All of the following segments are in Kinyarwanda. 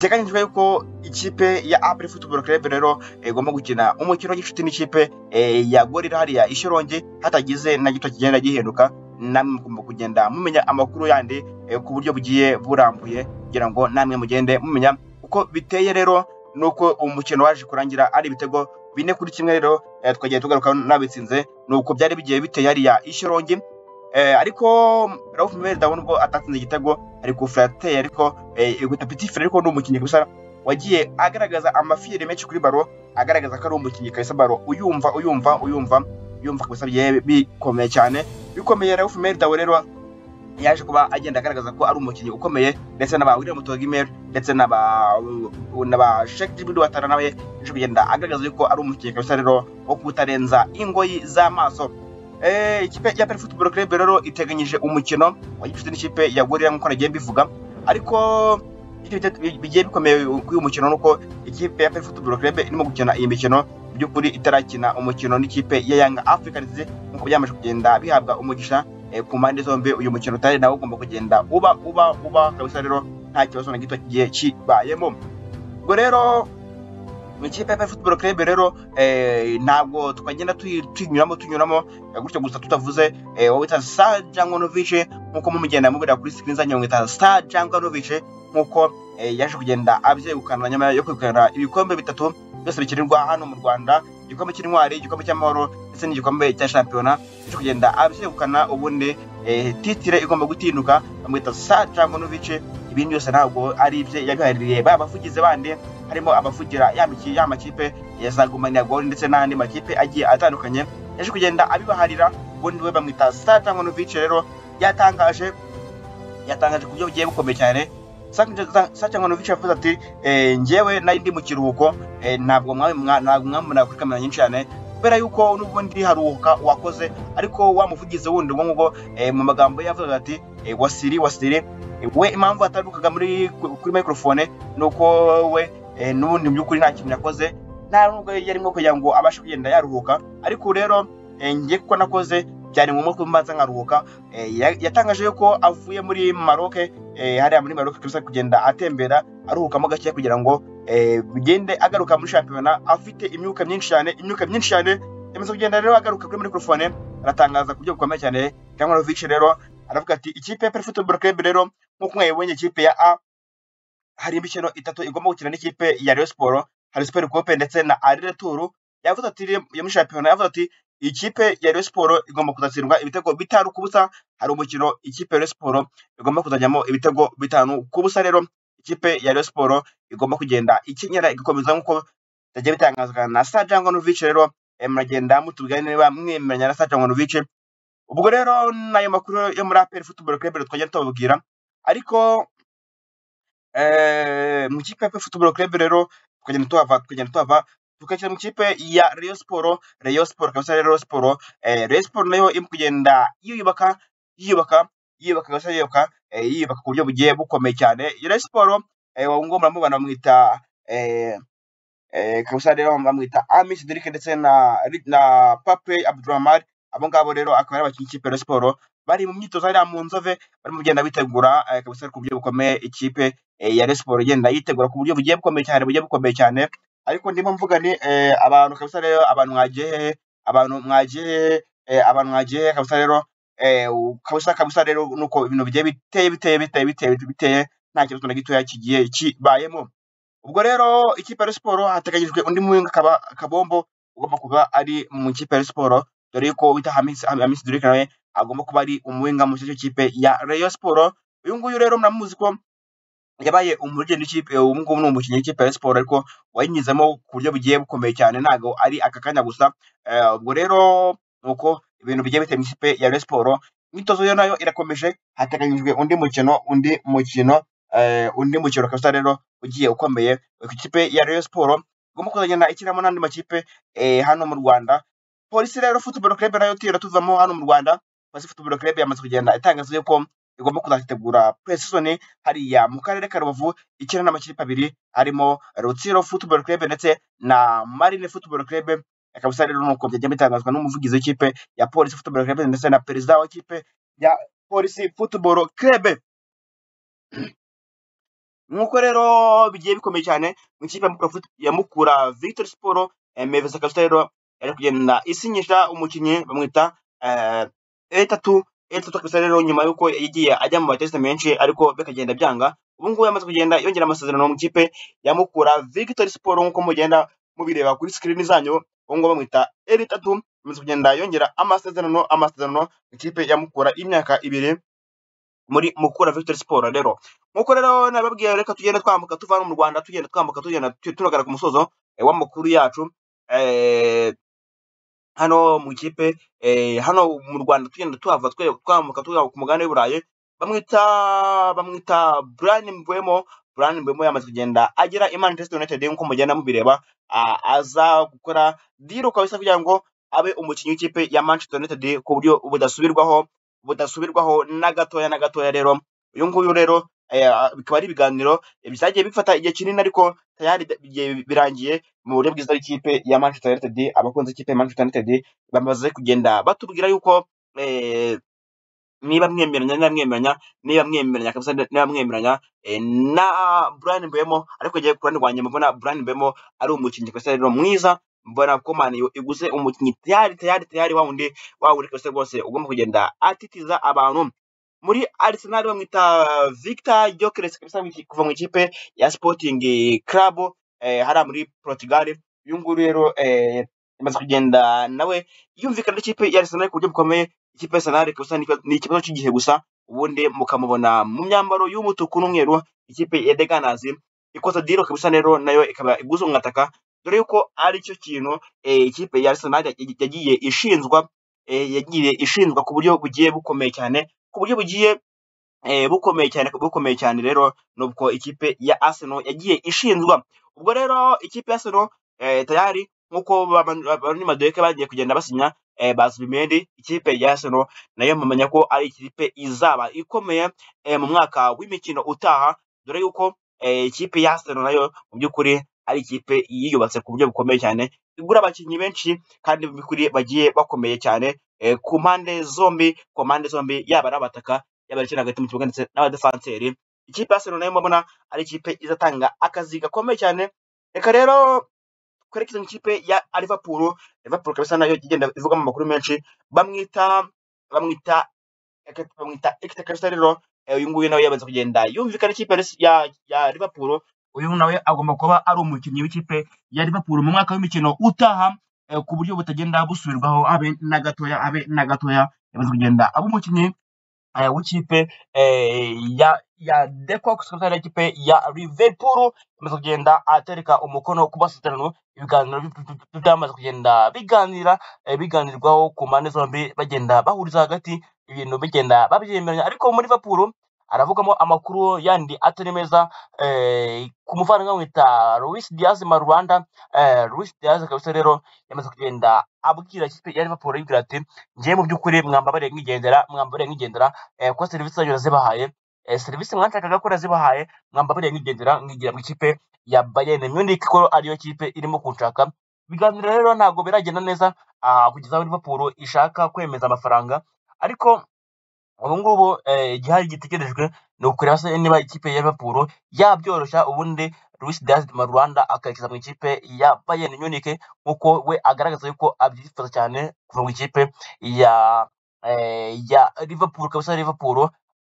Biteganyijwe yuko ikipe ya APR Football Club rero igomba gukina umukino w'igicuti n'ikipe ya Gorilla hariya i Shyorongi, hatagize na gito kigenda gihinduka. Namwe mugomba kugenda mumenya amakuru yandi ku buryo bugiye burambuye, kugira ngo namwe mugende mumenya uko biteye. Rero nuko umukino waje kurangira ari ibitego 4-1. Rero twagiye tugaruka n'abitsinze, nuko byari bigiye biteye hariya i Shyorongi. Ariko Raouf Memel Dao, nubwo atatsinze igitego, ariko yateye, ariko iguta petit frère, ariko ni umukinnyi gusa wagiye agaragaza amafiyeri menshi kuri ballon, agaragaza ko ari umukinnyi kabisa ballon uyumva, uyumva, uyumva, uyumva kabisa, bigiye bikomeye cyane, bikomeye. Raouf Memel Dao rero yaje kuba agenda agaragaza ko ari umukinnyi ukomeye, ndetse n'aba William Togui Mel, ndetse n'aba Cheick Djibril Ouattara, nawe yaje kugenda agaragaza ko ari umukinnyi kabisa rero wo kutarenza ingoyi z'amaso. Ikipe ya APR Football Club rero iteganyije umukino wa gicuti n'ikipe ya Gorilla nk'uko nagiye mbivuga, ariko bigiye bikomeye kuri uyu mukino nuko ikipe ya APR Football Club irimo gukina iyi mikino by'ukuri itarakina umukino n'ikipe ya Young Africans, nk'uko byamaze kugenda bihabwa umugisha ku mpande zombi. Uyu mukino utari nawo ugomba kugenda uba uba uba kabisa rero nta kibazo na gito kigiye kibayemo. Ubwo rero mu ikipe ya Football Club rero ntabwo twagenda tunyuramo tunyuramo gutyo gusa tutavuze wowe wita Srdja Janganovic, nk'uko mumugenda mubira kuri screen zanyu, mwita Srdja Janganovic, nk'uko yaje kugenda abyegukana nyuma yo kwegukana ibikombe bitatu byose bikinirwa hano mu Rwanda: igikombe cy'Intwari, igikombe cy'Amahoro ndetse n'igikombe cya shampiyona. Yaje kugenda abyegukana. Ubundi titre igomba gutinduka, bamwita Srdja Janganovic. Ibindi byose ntabwo ari ibye, yabihaririye ba bavugizi bandi, harimo abavugira ya makipe ya za Guma Gol ndetse n'andi makipe agiye atandukanye, yaje kugenda abibaharira. Ubundi we bamwita Srdja Janganovic. Rero yatangaje ku buryo bugiye bukomeye cyane. Srdja Janganovic yavuze ati: "Njyewe nari ndi mu kiruhuko, ntabwo mwambona kuri kamera nyinshi cyane kubera yuko n'ubundi haruhuka wakoze." Ariko wa muvugizi wundi ubwo ngubwo mu magambo ye yavuze ati wasiri wasiri we impamvu atarukaga muri kuri microphone nuko we n'ubundi mu by'ukuri nta kintu yakoze, nta nubwo yarimo kugira ngo abashe kugenda yaruhuka, ariko rero njye kuko nakoze byari ngombwa ko mbanza nkaruhuka. Yatangaje yuko avuye muri Maroc, hariya muri Maroc kabisa, kugenda atembera aruhukamo gake kugira ngo bigende agaruka muri shampiyona afite imyuka myinshi cyane, imyuka myinshi cyane. Yamaze kugenda rero agaruka kuri microphone, aratangaza ku buryo bukomeye cyane. Janganovic rero aravuga ati ikipe ya APR Football Club rero, nk'uko mwayibonye, ikipe ya A hari imikino itatu igomba gukina n'ikipe ya Rayon Sport, hari Super Coupe ndetse na aller-retour. Yavuze ati yo muri shampiyona, yavuze ati ikipe ya Rayon Sport igomba kuzatsindwa ibitego 5-0. Hari umukino ikipe ya Rayon Sport igomba kuzajyamo ibitego 5-0. Rero ikipe ya Rayon Sport igomba kugenda ikenyera igakomeza, nk'uko byagiye bitangazwa na Srdja Janganovic. Rero muragenda mutubwira niba mwemeranya na Srdja Janganovic. Ubwo rero n'ayo makuru yo muri APR Football Club twagenda tubabwira, ariko mu ikipe ya APR Football Club rero tukagenda tuhava tukakira mu ikipe ya Rayon Sport. Rayon Sport kabisa, Rayon Sport, Rayon Sport nayo iri kugenda yiyubaka, yiyubaka, yiyubaka kabisa, yiyubaka, yiyubaka ku buryo bugiye bukomeye cyane. Rayon Sport ngo muramubona, bamwita kabisa rero bamwita Amiss Cedric ndetse na Pape Abdulrahman. Abo ngabo rero akaba ari abakinnyi b'ikipe ya Rayon Sport bari mu myitozo hariya mu Nzove, barimo kugenda bitegura kabisa ku buryo bukomeye. Ikipe ya Rayon Sport igenda yitegura ku buryo bugiye bukomeye cyane, bugiye bukomeye cyane. Ariko ndimo mvuga ni abantu kabisa rero, abantu mwagiye hehe? Abantu mwagiye hehe? Abantu mwagiye hehe kabisa? Rero kabisa kabisa rero nuko ibintu bigiye biteye biteye biteye biteye biteye, nta kibazo na gitoya kigiye kibayemo. Ubwo rero ikipe ya Rayon Sport hateganyijwe undi muwinga kaba Kabombo ugomba kuba ari mu ikipe ya Rayon Sport, dore yuko wita Hamisi Cedric nawe agomba kuba ari umuwinga mu kipe ya Rayon Sport. Uyu nguyu rero muramuzi ko yabaye umurigenti w'ikipe, ubu ngubu ni umukinnyi w'ikipe ya Rayon Sport, ariko wayinyuzemo ku buryo bugiye bukomeye cyane, ntabwo ari aka kanya gusa. Ubwo rero nuko ibintu bigiye biteye mu ikipe ya Rayon Sport. Imyitozo yo nayo irakomeje, hateganyijwe undi mukino, undi mukino, undi mukino kabisa rero ugiye ukomeye ku ikipe ya Rayon Sport igomba kuzagenda ikinamo n'andi makipe hano mu Rwanda. Polisi rero Football Club nayo tugenda tuvamo hano mu Rwanda. Polisi Football Club yamaze kugenda itangaza yuko igomba kuzategura pre-season hariya mu karere ka Rubavu, ikina n'amakipe abiri harimo Rutsiro Football Club ndetse na Marine Football Club. Kabisa rero nuko byagiye bitangazwa n'umuvugizi w'ikipe ya Polisi Football Club ndetse na perezida w'ikipe ya Polisi Football Club. Nk'uko rero bigiye bikomeye cyane mu ikipe ya Mukura Victory Sport, Mevese kabisa rero yari kugenda isinyisha umukinnyi bamwita Etatu kabisa rero, nyuma y'uko yagiye ajya mu bateste menshi ariko bikagenda byanga, ubu ngubu yamaze kugenda yongera amasezerano mu ikipe ya Mukura Victory Sport nk'uko mugenda mubireba kuri screen zanyu. Ubu ngubu bamwita Etatu, yamaze kugenda yongera amasezerano mu ikipe ya Mukura y'imyaka 2 muri Mukura Victory Sport. Rero nk'uko rero nababwiye, reka tugende twambuka tuva mu Rwanda, tugenda twambuka tugenda tunagana ku musozo w'amakuru yacu hano mu ikipe hano mu Rwanda, tugenda tuhava twambuka tujya ku mugabane w'i Burayi. Bamwita Brian Mbeumo. Brian Mbeumo yamaze kugenda agera i Manchester United nk'uko mugenda mubireba, aza gukora deal kabisa kugira ngo abe umukinnyi w'ikipe ya Manchester United ku buryo budasubirwaho na gatoya na gatoya. Rero uyu nguyu rero bikaba ari ibiganiro byagiye bifata igihe kinini, ariko tayari birangiye mu buryo bwiza bw'ikipe ya Manchester United. Abakunzi b'ikipe ya Manchester United bamaze kugenda batubwira yuko niba mwemeranya kabisa, niba mwemeranya na Brian Mbeumo. Ariko ngiye ku ruhande rwanjye mbona Brian Mbeumo ari umukinnyi kabisa rero mwiza, mbona ko Man U iguze umukinnyi tayari wa wundi kabisa rwose ugomba kugenda atitiza abantu. Muri Arsenal bamwita Victor Gyökeres kabisa kuva mu ikipe ya Sporting Club hariya muri Portugal. Uyu nguyu rero yamaze kugenda nawe yumvikana n'ikipe ya Arsenal ku buryo bukomeye. Ikipe ya Arsenal kabisa ni ikibazo cy'igihe gusa, ubundi mukamubona mu myambaro y'umutuku n'umweru. Ikipe ya The Gunners ikoze deal kabisa rero, nayo ikaba iguze umwataka, dore yuko ari cyo kintu ikipe ya Arsenal yagiye ishinzwa ku buryo bugiye bukomeye cyane, ku buryo bugiye bukomeye cyane. Rero nubwo ikipe ya Arsenal yagiye ishinzwa, ubwo rero ikipe ya Arsenal tayari nkuko Bamwe Madueke bagiye kugenda basinya Zubimendi, ikipe ya Arsenal nayo mumenya ko ari ikipe izaba ikomeye mu mwaka w'imikino utaha, dore yuko ikipe ya Arsenal nayo mu by'ukuri ari ikipe yiyubatse ku buryo bukomeye cyane, igura abakinnyi benshi kandi mu by'ukuri bagiye bakomeye cyane ku mpande zombi, yaba ari abataka, yaba ari hagati mu kibuga ndetse n'abadefanseri. Ikipe ya Arsenal nayo mbona ari ikipe izatanga akazi gakomeye cyane. Reka rero twerekeze mu ikipe ya Liverpool. Liverpool kabisa nayo igenda ivugamo amakuru menshi, bamwita Ekitike kabisa rero. Uyu nguyu nawe yamaze kugenda yumvikana ikipe ya Liverpool. Uyu nawe agomba kuba ari umukinnyi w'ikipe ya Liverpool mu mwaka w'imikino utaha ku buryo butagenda busubirwaho abe na gatoya. Yamaze kugenda aba umukinnyi w'ikipe ya The Cox kabisa, ikipe ya Liverpool yamaze kugenda atereka umukono ku masezerano. Ibiganiro byamaze kugenda biganirwaho ku mpande zombi, bagenda bahuriza hagati ibintu bigenda babyemeranya. Ariko muri Liverpool aravugamo amakuru yandi atari meza ku muvandimwe wita Luis Diaz Marulanda. Luis Diaz kabisa rero yamaze kugenda abwira ikipe ya Liverpool, yibwira ati ngiye mu by'ukuri mwambabare nkigendera ko serivisi zanyu nazibahaye, serivisi mwanshakaga ko nazibahaye, mwambabare nkigendera nkigira mu ikipe ya Bayern Munich ko ariyo kipe irimo kunshaka. Ibiganiro rero ntabwo biragenda neza kugeza aho Liverpool ishaka kwemeza amafaranga, ariko ubu ngubu igihari gitegerejwe ni ukureba se niba ikipe ya Liverpool yabyoroshya, ubundi Luis Diaz Marulanda akerekeza mu ikipe ya Bayern Munich nk'uko we agaragaza yuko abyifuza cyane kuva mu ikipe ya Liverpool kabisa. Liverpool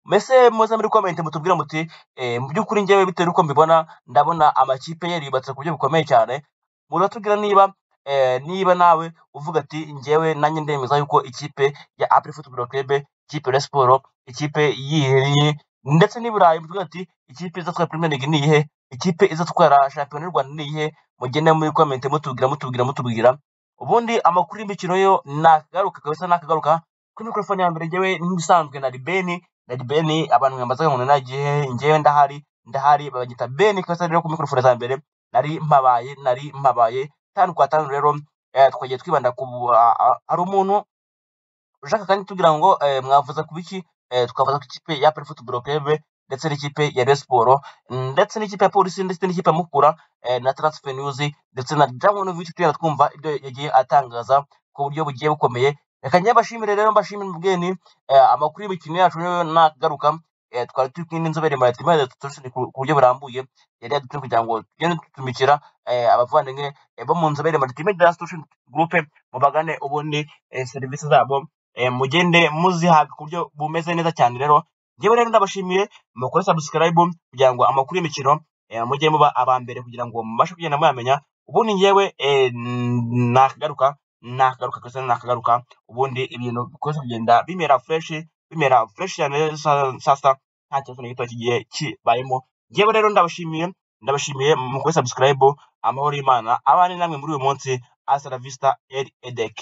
mbese muze muri comment mutubwira muti mu by'ukuri njyewe bitewe n'uko mbibona, ndabona amakipe yarubatse ku buryo bukomeye cyane. Muratubwira niba niba nawe uvuga ati njyewe nanjye ndemeza yuko ikipe ya APR Football Club, ikipe ya Sport, ikipe yihe ndetse n'Iburayi, muvuga ati ikipe izatwara Premier League ni iyihe, ikipe izatwara shampiyona y'u Rwanda ni iyihe. Mugende muri comment mutubwira. Ubundi amakuru y'imikino yo nakagaruka kabisa, nakagaruka kuri microphone ya mbere. Njyewe nk'ibisanzwe na Beni, abantu mwambazaga ngo nagiye, njyewe ndahari bagita Beni kabisa. Rero ku microphone za mbere nari mpabaye 5 kwa 5. Rero twagiye twibanda ku hari umuntu ushaka kandi tugira ngo mwavuza ku biki, tukavuza ku ikipe ya APR Football Club ndetse n'ikipe ya Rayon Sport ndetse n'ikipe ya Polisi ndetse n'ikipe ya Mukura na Transfer News ndetse na Jamonovic, tugenda twumva ibyo yagiye atangaza ku buryo bugiye bukomeye. Reka njye mbashimire rero, mbashimire mubweni amakuru y'imikino yacu nakagaruka. Twari turi kumwe n'inzobere Multimedia Solution ku buryo burambuye, yari yadutumye kugira ngo tugende dutumikira abavandimwe bo mu nzobere Multimedia Solution Group. Mubagane ubundi serivisi zabo mugende muzihabwa ku buryo bumeze neza cyane. Rero njyewe rero ndabashimiye, mukore subscribe kugira ngo amakuru y'imikino mujye muba aba mbere kugira ngo mubashe kugenda muyamenya. Ubundi njyewe nakagaruka, nakagaruka kabisa, nakagaruka. Ubundi ibintu bikomeza kugenda bimera fresh, bimera fresh cyane. Sasa nta kibazo na gito kigiye kibayemo. Njyewe rero ndabashimiye, ndabashimiye, mukore subscribe. Amahoro y'Imana abane namwe muri uyu munsi. Hasta la vista, El Edek.